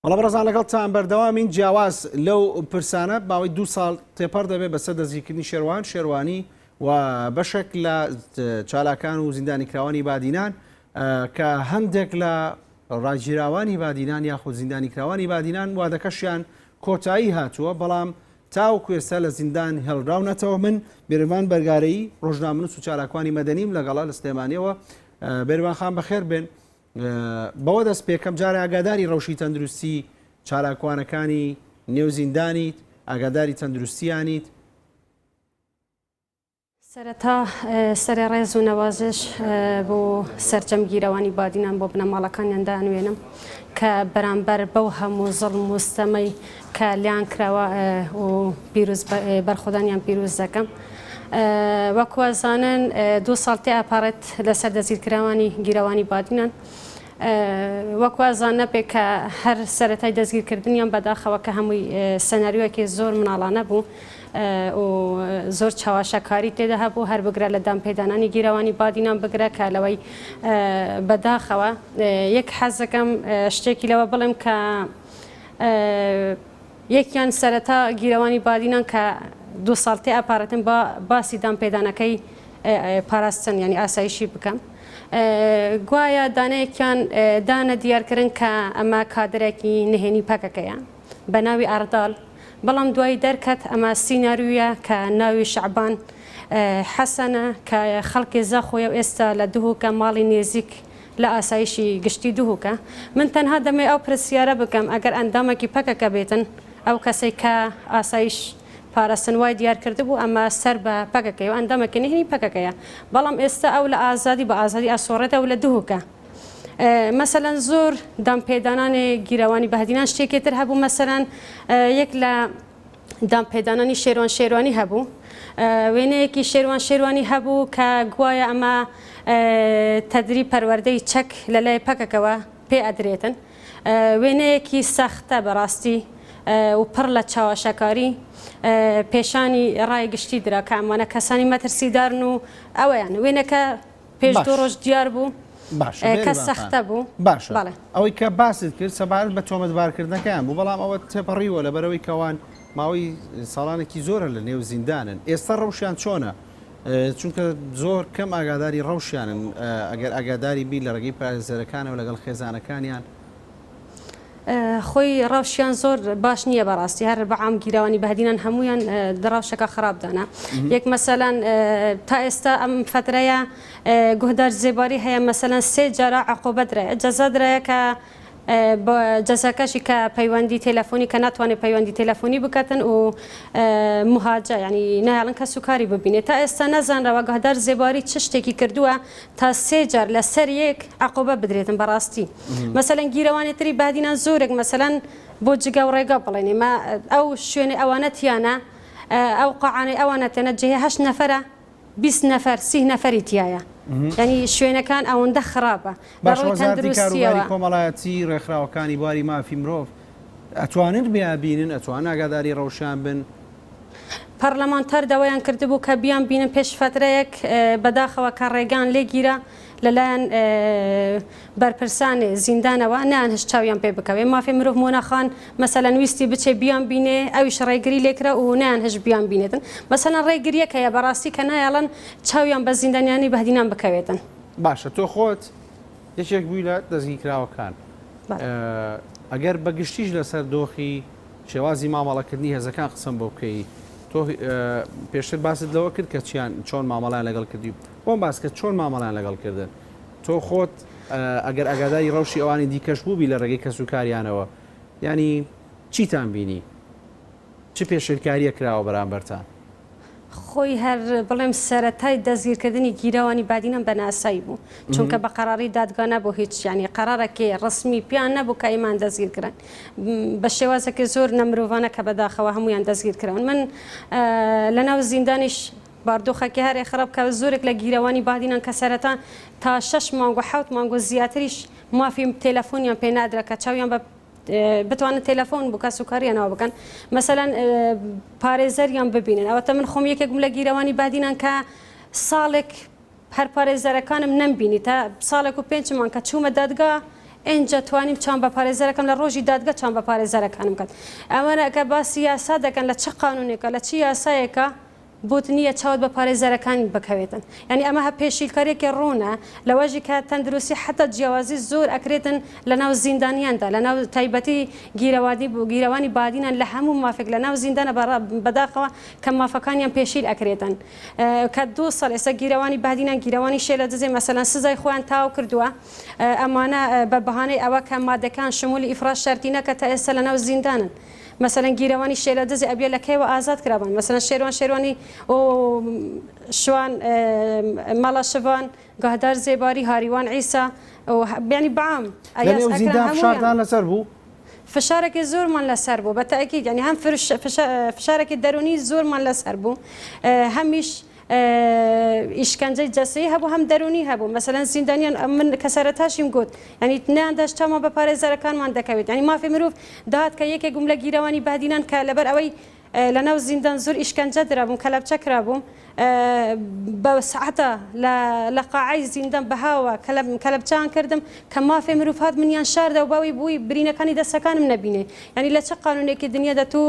بەڵێ بەڕێزان لەگەڵتان بەردەوامین جیاواز لەو پرسانە ماوەی دوو ساڵ تێپەڕ دەبێت بەسەر دەستگیرکردنی شێروان شێروانی و بەشێک لە چالاکان و زیندانیکراوانی بادینان کە هەندێک لە ڕاگیراوانی بادینان یاخود زیندانیکراوانی بادینان وادەکەشیان کۆتایی هاتووە بەڵام تاوەکو ئێستا لە زیندان هێڵراونەتەوە من بێرڤان بەرگارەیی ڕۆژنامەنووس و چالاکوانی مەدەنیم لەگەڵە لە سلێمانیەوە بێرڤان خان بەخێر بێن بەوە دەست پێکەم جارێ ئاگاداری ڕەوشی تەندروستی چالاکوانەکانی نێو زیندانیت، ئاگاداری تەندروستیانیت؟ سەرەتا سەرێ ڕێز و نەوازش بۆ سەرجەم گیرەوانی بادینان بۆ بنەماڵەکانیان دانوێنم کە بەرامبەر بەو هەموو زوڵم و ستەمەی کە لیان کراوە و پیروز بەرخۆدانیان پیروز دەکەم. وەک وازانن دوو ساڵ تێئەپەڕێت لەسەر دەستگیرکراوانی گیرەوانی بادینان. وەک وازان نەبێ کە هەر سەرەتای دەستگیرکردنیان بەداخەوە کە هەمووی سەناریۆیەکی زۆر مناڵانە بوو و زۆر چاواشەکاری تێدا هەبوو هەر بگرە لە دانپێدانانی گیرەوانی بادینان بگرە کە لەوەی بەداخەوە یەک حەزەکەم شتێکی لەوە بڵێم کە یەکیان سەرەتا گیرەوانی بادینان کە دوو ساڵ تێ ئەپارێتن با باسی دانپێدانەکەی پاراستن یانی ئاسایشی بکەم گوایە دانەیەکیان دانە دیارکردن کە ئەمە کادرێکی نهێنی پەکەکەیە بە ناوی ئەردال بەڵام دوایی دەرکەت ئەمە سیناریویە کە ناوی شەعبان حەسەنە کە خەڵکی زاخۆیە و ئێستا لە دهۆکە ماڵی نێزیک لە ئاسایشی گشتی دهۆکە. من تەنها دەمەوێ ئەو پرسیارە بکەم ئەگەر ئەندامێکی پەکەکە بێتن ئەو کەسەی کە ئاسایش پاراستن وای دیار کردبوو ئەمە سەر بە پەکەکەیە و ئەندامێکی نهێنی پەکەکەیە بەڵام ئێستا ئەو لە ئازادی بە ئازادی ئەسۆڕێتەوە لە دهۆکە مەسەلەن زۆر دانپێدانانی گیرەوانی بەهدینان شتێکی تر هەبوو مەسەلەن یەک لە دانپێدانانی شێروان شێروانی هەبوو وێنەیەکی شێروان شێروانی هەبوو کە گوایە ئەمە تەدری پەروەردەی چەک لە لای پەکەکەوە پێ ئەدرێتن وێنەیەکی سەختە بەڕاستی و پڕ لە چاواشەکاری پێشانی ڕای گشتی درا کە ئەمانە کەسانی مەترسیدارن و ئەوەیان وێنەکە پێش دوو ڕۆژ دیار بوو باشە کە سەختە بوو. باشە ئەوەی کە باست کرد سەبارەت بە تۆمەتبارکردنەکەیان بوو، بەڵام ئەوە تێپەڕیوە لەبەرئەوەی کە ئەوان ماوەی ساڵانێکی زۆرە لە نێو زیندانن. ئێستا ڕەوشیان چۆنە؟ چونکە زۆر کەم ئاگاداری ڕەوشیانن، ئەگەر ئاگاداری بی لە ڕێگەی پارێزەرەکانەوە لەگەڵ خێزانەکانیان. خۆی ڕەوشیان زۆر باش نییە بەڕاستی هەر بە عام گیراوانی بەهدینان هەمویان ڕەوشەکە خراپ دانا یەک مەسەلەن تا ئێستا ئەم فترەیە گوهدار زێباری هەیە مەسەلەن سێ جارە عقوبە درایە جەزا درایە کە جەزاکەشی کە پەیوەندی تەلەفۆنی کە ناتوانێت پەیوەندی تەلەفۆنی بکاتن و مهاجە ینی نایڵن کەس و کاری ببینێت تا ئێستا نەزانراوە گەهدار زێباری چ شتێکی کردووە تا سێ جار لەسەر یەک عقوبە بدرێتن بەڕاستی مەسەلەن گیرەوانی تری بادینان زۆرێک مەسەلەن بۆ جگە و ڕێگا بڵێن ئێمە ئەو شوێنی ئەوانە تیانە ئەو قاعانەی ئەوانە تێنە جێ هەشت نەفەرە 20 نەفەر سی نەفەری تایە ینی شوێنەکان ئەوەندە خراپە لە باشە ڕووی وەزارەتی کاروباری تەندروستیەوە. کۆمەڵایەتی ڕێکخراوەکانی بواری مافی مرۆڤ ئەتوانن بیانبینن ئەتوانن ئاگاداری ڕەوشیان بن؟ پەڕلەمانتار داوایان کردبوو کە بیان بینن پێش فەترەیەک بەداخەوە کە ڕێگان لێ گیرا لەلایەن بەرپرسانی زیندانەوە نەیانهشت چاویان پێ بکەوێ مافی مرۆڤ مۆنا خان مەسەلەن ویستی بچێ بیان بینێ ئەویش ڕێگری لێکرا و نەیانهشت بیان بینێتن مەسەلەن ڕێگریەک هەیە بەڕاستی کە نایەڵن چاویان بە زیندانیانی بەهدینان بکەوێتن. باشە تۆ خۆت یەکێک بووی لە دەستگیرکراوەکان ئەگەر بە گشتیش لەسەر دۆخی شێوازی مامەڵەکردنی هێزەکان قسەم بۆ بکەی تۆ پێشتر باست لەوە کرد کە چیان چۆن مامەڵیان لەگەڵ کردی بۆم باس کە چۆن مامەڵیان لەگەڵ کردن تۆ خۆت ئەگەر ئاگاداری ڕەوشی ئەوانی دیکەش بووبی لە ڕێگەی کەس و کاریانەوە ینی چیتان بینی چ پێشێلکاریە کراوە بەرامبەرتان؟ خۆی هەر بڵێم سەرەتای دەستگیرکردنی گیراوانی بادینان بە ناسایی بوو چونکە بە قەراری دادگا نەبوو هیچ یانی قەرارەکی ڕەسمی پیان نەبوو کە ئیمان دەستگیر کران بە شێوازێکی زۆر نەمرۆڤانە کە بەداخەوە هەمویان دەستگیر کراون من لەناو زیندانیش باردۆخەکی هەرێ خراپ کە زۆرێک لە گیرەوانی بادینان کە سەرەتا تا شەش مانگ و حەوت مانگ و زیاتریش مافی تەلەفۆنیان پێ نادرا کە چاویان بە بتوانن تەلەفۆن بۆ کەسوکاریانەوە بکەن مەسەلەن پارێزەریان ببینن ئەوەتە من خۆم یەکێک بووم لە گیرەوانی بادینان کە ساڵێک هەر پارێزەرەکانم نەمبینی تا ساڵێک و پێنج مانگ کە چوومە دادگا. ئینجا توانیم چاوم بە پارێزەرەکەم لە ڕۆژی دادگە چاوم بە پارێزەرەکانم کەت. ئەوانە کە باسی یاسا دەکەن لە چ قانونێکە لە چ یاسایەکە بۆت نییە چاوت بە پارێزەرەکانت بکەوێتن یانی ئەمە هە پێشیلکاریەکی ڕوونە لەوەژی کە تەندروستی حەتا جیاوازی زۆر ئەکرێتن لە ناو زیندانیاندا لە ناو تایبەتی گیرەوادی گیرەوانی بادینان لە هەموو مافێک لە ناو زیندانە بەداخەوە کە مافەکانیان پێشیل ئەکرێتن کە دوو ساڵ ئێستا گیرەوانی بادینان گیرەوانی شێلەدزێ مەسەلەن سزای خۆیان تاو کردووە ئەمانە بە بەهانەی ئەوە کە مادەکان شمولی ئیفراج شەرتی نەکە تا ئێستا لە ناو زیندانن مەسەلەن گیرەوانی شێلەدزێ ئەبیە لە کەیوە ئازاد کرابان مەسەلەن شێروان شێروانی و شوان مەڵا شڤان گاهدار زێباری هاریوان عیسا و یانی بەعام لە نێو زیندان فشارتان لەسەر بوو؟ فشارێکی زۆرمان لەسەر بوو بە تەئکید یانی هەم فشارێکی دەروونی زۆرمان لەسەر بوو هەمیش ئیشکەنجەی جەستەیی هەبوو هەم دەروونی هەبوو مەسەلەن زیندانیان من کە سەرەتاشیم گوت یانی نەیانداشت چاومان بە پارێزەرەکانمان دەکەوێت یانی مافی مرۆڤ دەهات کە یەکێک بووم لە گیراوانی بەهدینان کە لەبەر ئەوەی لەناو زیندان زۆر ئیشکەنجە درابووم کەلەپچە کرابووم بە سەعاتە لە لە قاعەی زیندان بەهاوە کەلەپچەیان کردم کە مافی مرۆڤ هات منیان شاردەوە باوی بووی برینەکانی دەستەکانم نەبینێ یانی لە چ قانونێکی دنیادا تۆ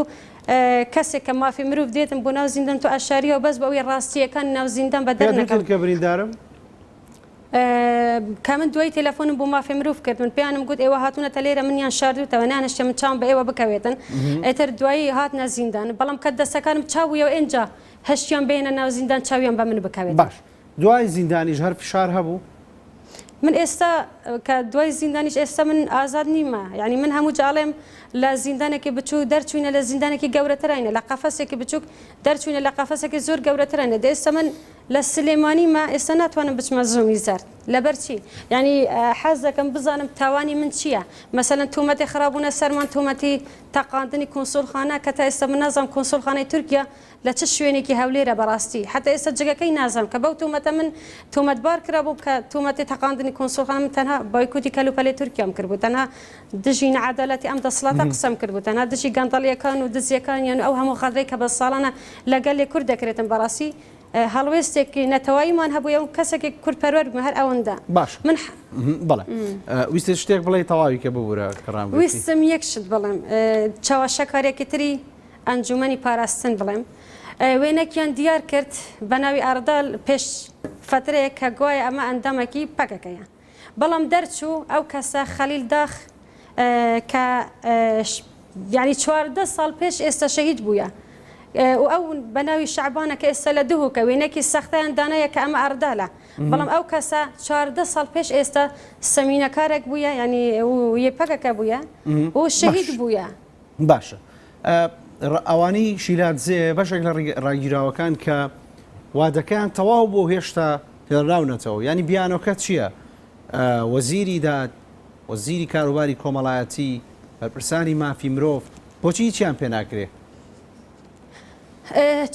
کەسێک کە مافی مرۆڤ دێتن بۆ ناو زیندان تۆ ئەشاریەوە بەس بەوەی ڕاستیەکانی ناو زیندان بەدەر پێت نەکەن. وتن کە بریندارم؟ کە من دوایی تەلەفۆنم بۆ مافی مرۆڤ کرد من پێیانم گوت ئێوە هاتوونەتە لێرە منیان شاردووتەوە نانەشتە من چاوم بە ئێوە بکەوێتن ئیتر دوایی هاتنە زیندان بەڵام کە دەستەکانم چاو بوویەوە ئینجا هەشتیان بێنە ناو زیندان چاویان بە من بکەوێتن. باش دوای زیندانیش هەر فشار هەبوو؟ من ئێستا کە دوای زیندانیش ئێستا من ئازاد نیمە یعنی من هەموو جا ئەڵێم لە زیندانێکی بچووک دەرچووینە لە زیندانێکی گەورەتراینە لە قەفەسێکی بچووک دەرچووینە لە قەفەسێکی زۆر گەورەتراینە دە ئێستا من لە سلێمانیمە ئێستا ناتوانم بچمە زومی زەرد لەبەر چی یعنی حەز دەکەم بزانم تاوانی من چییە مەسەلەن تۆمەتی خرابوونە سەرمان تۆمەتی تەقاندنی کونسوڵخانە کە تا ئێستا من نازانم کونسوڵخانەی تورکیا لە چ شوێنێکی هەولێرە بەڕاستی حەتا ئێستا جگەکەی نازانم کە بەو تۆمەتە من تۆمەتبار کرابووم کە تۆمەتی تەقاندنی کونسوڵخانە من تەنها بایکۆتی کەلوپەلی تورکیام کردبوو تەنها دژی نەعەدالەتی ئەم دەسڵاتە قسەم کردبوو تەنها دژی گەندەڵیەکان و دزیەکانیان و ئەو هەموو غەدرەی کە بە ساڵانە لە گەلی کورد دەکرێتن بەڕاستی هەڵوێستێکی نەتەواییمان هەبوویە و کەسێکی کوردپەروەر بووم هەر ئەوەندە باشە من بەڵێ ویستت شتێک بڵێی تەواوی کە ببورە کە ڕامگرتی. ویستم یەک شت بڵێم چەواشەکاریەکی تری ئەنجومەنی پاراستن بڵێم وێنەکیان دیار کرد بە ناوی ئاردال پێش فەترەیەک کە گوایە ئەمە ئەندامەکی پەکەکەیە بەڵام دەرچوو ئەو کەسە خەلیل داخ کە یعنی 14 ساڵ پێش ئێستا شەهید بووە و ئەو بە ناوی شەعبانە کە ئێستا لە دهۆکە وێنەکی سەختیان دانایە کە ئەمە ئەردالە بەڵام ئەو کەسە 14 ساڵ پێش ئێستا سەمینەکارێک بووە ینی و یەپەکەکە بووە و شەهید بووە. باشە ئەوانەی شیلادزێ بەشێک لە ڕاگیراوەکان کە وادەکەیان تەواو بۆ هێشتا هێنراونەتەوە ینی بیانۆکە چییە؟ وەزیری داد وەزیری کاروباری کۆمەڵایەتی بەرپرسانی مافی مرۆڤ بۆچی هیچیان پێ ناکرێ؟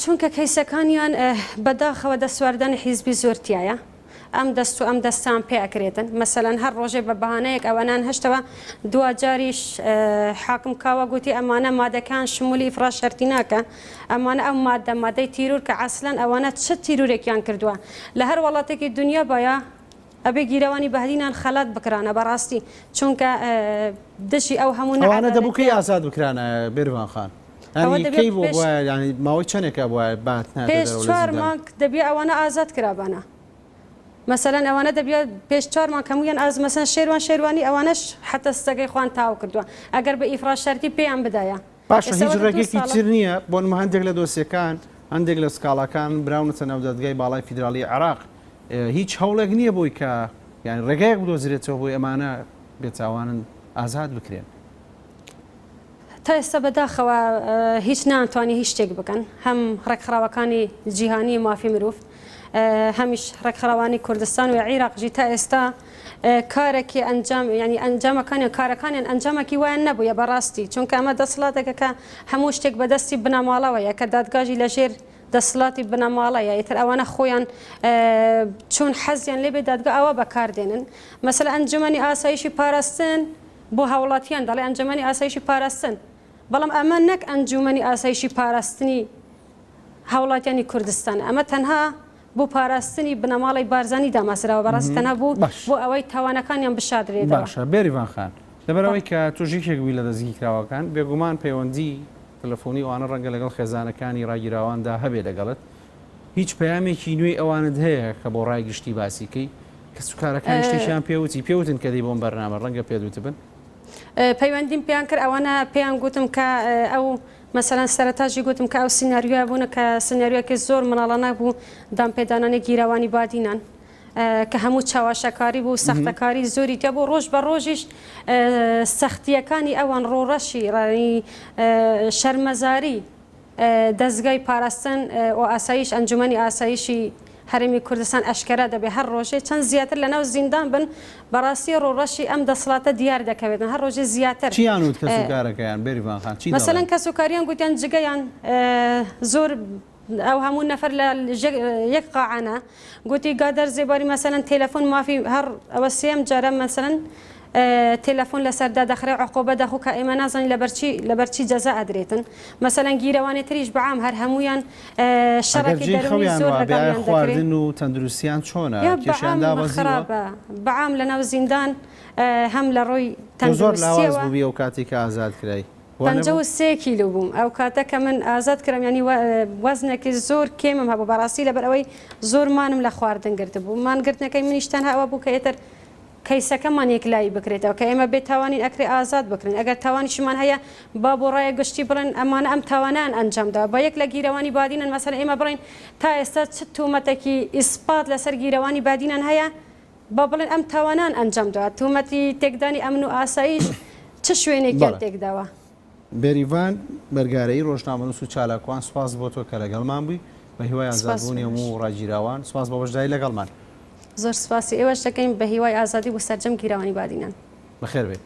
چونکە کەیسەکانیان بەداخەوە دەستواردانی حیزبی زۆر تیایە ئەم دەست و ئەم دەستان پێ ئەکرێتن مەسەلەن هەر ڕۆژێ بە بەهانەیەک ئەوانان هەشتەوە دواجاریش حاکم کاوە گوتی ئەمانە مادەکان شمولی ئیفراج شەرتی ناکە ئەمانە ئەو مادە مادەی تیرور کە عەسلەن ئەوانە چ تیرورێکیان کردووە لە هەر وڵاتێکی دنیا باە ئەبێ گیرەوانی بەهدینان خەلات بکرانە بەڕاستی چونکە دژی ئەو هەموو ئەوانە دەبوو کەی ئازاد بکرانایە بێرڤان خان یانی کەی بۆ بوایە یانی ماوەی چەندێکە بوایە بهاتنایەتە پێش دەرەوە لە چوار زیندان مانگ دەبیە ئەوانە ئازاد کرابانە مەسەلەن ئەوانە دەبیە پێش چوار مانگ هەموویان ئاز مەسەن شێروان شێروانی ئەوانەش حەتە ستەکەی خوان تاو کردووە ئەگەر بە ئیفراج شەرتی پێیان بدایە باشە ئێستا هیچ وەرە دوو ڕێگەیەکی ساڵە تر نییە بۆ نموونە هەندێک لە دۆسیەکان هەندێک لە سکاڵاکان براونەتە ناو دادگای باڵای فیدراڵی عێراق هیچ هەوڵێک نییە بۆی کە یان ڕێگایەک بدۆزرێتەوە بۆی ئەمانە بێتاوانن ئازاد بکرێن؟ تا ئێستا بەداخەوە هیچ نانتوانی هیچ شتێک بکەن هەم ڕێکخراوەکانی جیهانی مافی مرۆڤ هەمیش ڕێکخراوانی کوردستان و عیراقژی تا ئێستا کارێکی ئەنجام ینی ئەنجامەکانیان کارەکانیان ئەنجامێکی وایان نەبووە بەڕاستی چونکە ئەمە دەسڵاتێکە کە هەموو شتێک بەدەستی بنەماڵەوەیە کە دادگاژی لەژێر دەسڵاتی بنەماڵەیە ئیتر ئەوانە خۆیان چون حەزیان لێ بێ دادگا ئەوە بەکاردێنن مەسەلە ئەنجومەنی ئاسایشی پاراستن بۆ هاوڵاتیان دەڵێ ئەنجومەنی ئاسایشی پاراستن بەڵام ئەمە نەک ئەنجومەنی ئاسایشی پاراستنی هاوڵاتیانی کوردستان ئەمە تەنها. بۆ پاراستنی بنەماڵەی بارزانی دامەزراوە بەڕاستی تەنها بۆ باش. بۆ ئەوەی تاوانەکانیان بشاردرێتەوە. باشە بێریڤان خان لەبەرئەوەی کە تۆش یەکێک بووی لە دەستگیرکراوەکان بێگومان پەیوەندی تەلەفۆنی ئەوانە ڕەنگە لەگەڵ خێزانەکانی ڕاگیراواندا هەبێ لەگەڵت هیچ پەیامێکی نوێی ئەوانت هەیە کە بۆ ڕای گشتی باسی کەی؟ کەسوکارەکانی شتێکیان پێ وتی؟ پێ وتن کە دێی بۆم بەرنامە ڕەنگە پێت وتبن؟ پەیوەندیم پێیان کرد ئەوانە پێیان گوتم کە ئەو مەسەلەن سەرەتاژی گوتم کە ئەو سیناریۆیە بوونە کە سیناریۆیەکی زۆر مناڵانە بوو دانپێدانانی گیراوانی بادینان کە هەموو چاواشەکاری بوو سەختەکاری زۆری تیا بوو ڕۆژ بە ڕۆژیش سەختیەکانی ئەوان ڕۆڕەشی شەرمەزاری دەزگای پاراستن و ئاسایش، ئەنجومەنی ئاسایشی هەرێمی کوردستان ئەشکەرا دەبێت هەر ڕۆژێ چەند زیاتر لەناو زیندان بن بەڕاستی ڕووڕەشی ئەم دەسڵاتە دیار دەکەوێتن هەر ڕۆژێ زیاتر. چیان وت کەسوکارەکەیان بێریڤان خان چی مەسەلەن دەڵێن؟ کەسوکاریان گوتیان جگەیان زۆر ئەو هەموو نەفەر لە یەک قاعەنە گوتی گادەر زێباری مەسەلەن تێلەفۆن مافی هەر ئەوە سێیەم جارە مەسەلەن تێلەفۆن لەسەر دادەخرێ عقوبە دەخو کە ئێمە نازانین لەبەرچی لەبەرچی جەزا ئەدرێتن مەسەلەن گیرەوانێ تریش بەعام هەر هەموویان ئەگەر شەڕێکی جێی دەروونی خەویان زۆر وابێ ئایا لەگەڵیان دەکرێ خواردن و تەندروستیان چۆنە یا کێشیان بەعام دابەزیوە؟ خراپە بەعام لەناو زیندان هەم لە ڕووی تۆ زۆر لاواز تەندروستیەوە. بووبی ئەو کاتەی کە ئازاد کرای وا پەنجە نەبوو؟ و سێ کیلو بووم ئەو کاتە کە من ئازاد کرام یانی وەزنێکی زۆر کێمم هەبوو بەڕاستی لەبەر ئەوەی زۆر مانم لە خواردن گرتبوو مان گرتنەکەی منیش تەنها ئەوە بوو کە ئێتر کەیسەکەمان یەکلایی بکرێتەوە کە ئێمە بێ تاوانین ئەکرێ ئازاد بکرێن ئەگەر تاوانیشمان هەیە با بۆ ڕایە گشتی بڵێن ئەمانە ئەم تاوانەیان ئەنجام داوە با یەک لە گیرەوانی بادینان مەسەلەن ئێمە بڵێین تا ئێستا چ تۆمەتێکی ئیسپات لەسەر گیرەوانی بادینان هەیە با بڵێن ئەم تاوانەیان ئەنجام داوە تۆمەتی تێکدانی ئەمن و ئاسایش چ شوێنێکیان بەڵێ. تێکداوە. بێریڤان بەرگارەیی ڕۆژنامەنووس و چالاکوان سوپاس بۆ تۆ کە لەگەڵمان بووی، بە هیوای سپاس ئازادبوونی بۆ ئێوەش. هەموو ڕاگیراوان، سوپاس بۆ بەشداری لەگەڵمان. زۆر سپاسی ئێوەش دەکەین بە هیوای ئازادی بۆ سەرجەم گیراوانی بادینان. بەخێر بێی.